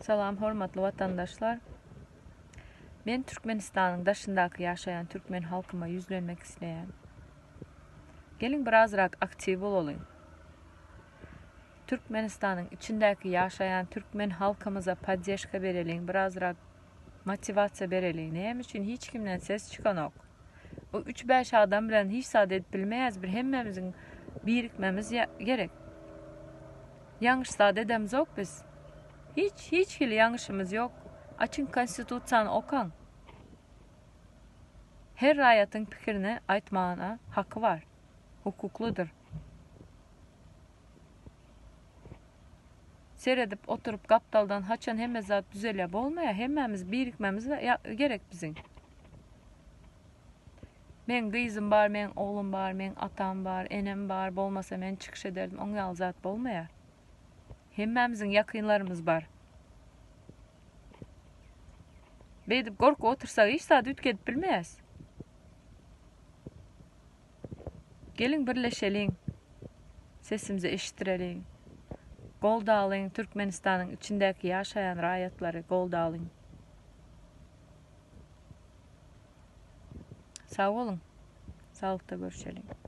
Salam hormatly watandaşlar. Men Türkmenistanyň daşyndaky ýaşaýan türkmen halkyma ýüzlenmek isleýän. Geliň birazrak aktiw bolalyň. Türkmenistanyň içindäki ýaşaýan türkmen halkymyza poddeşka bereliň, birazrak motiwasiýa bereliň. Näme üçin hiç kimden ses çykanok? O üç-bäş adam bilen hiç zat edip bilmeýäs, bir hemmämiziň birikmemiz gerek. Ýalňyş zat edemzok biz. Hiç hiç hili ýalňyşymyz ýok. Açyň konstitusiýany okaň. Her raýatyň pikirini aýtmana haky bar. Hukuklydyr. Seredip oturyp gapdaldan haçan hemme zat düzelýär bolmaýar. Hemmämiz birikmemiz gerek biziň. Meň gyzym bar, meň oglum bar, meň atam bar, enem bar, bolmasa men çykyş ederdim, oň ýaly zat bolmaýar. Hemmämiziň ýakynlarymyz bar. Beýdip gorkup otursak hiç zady üýtgedip bilmeýäs. Geliň birleşeliň. Sesimizi eşitdireliň. Goldalyň Türkmenistanyň içindäki ýaşaýan raýatlary goldalyň. Sag boluň. Saglykda görüşeliň.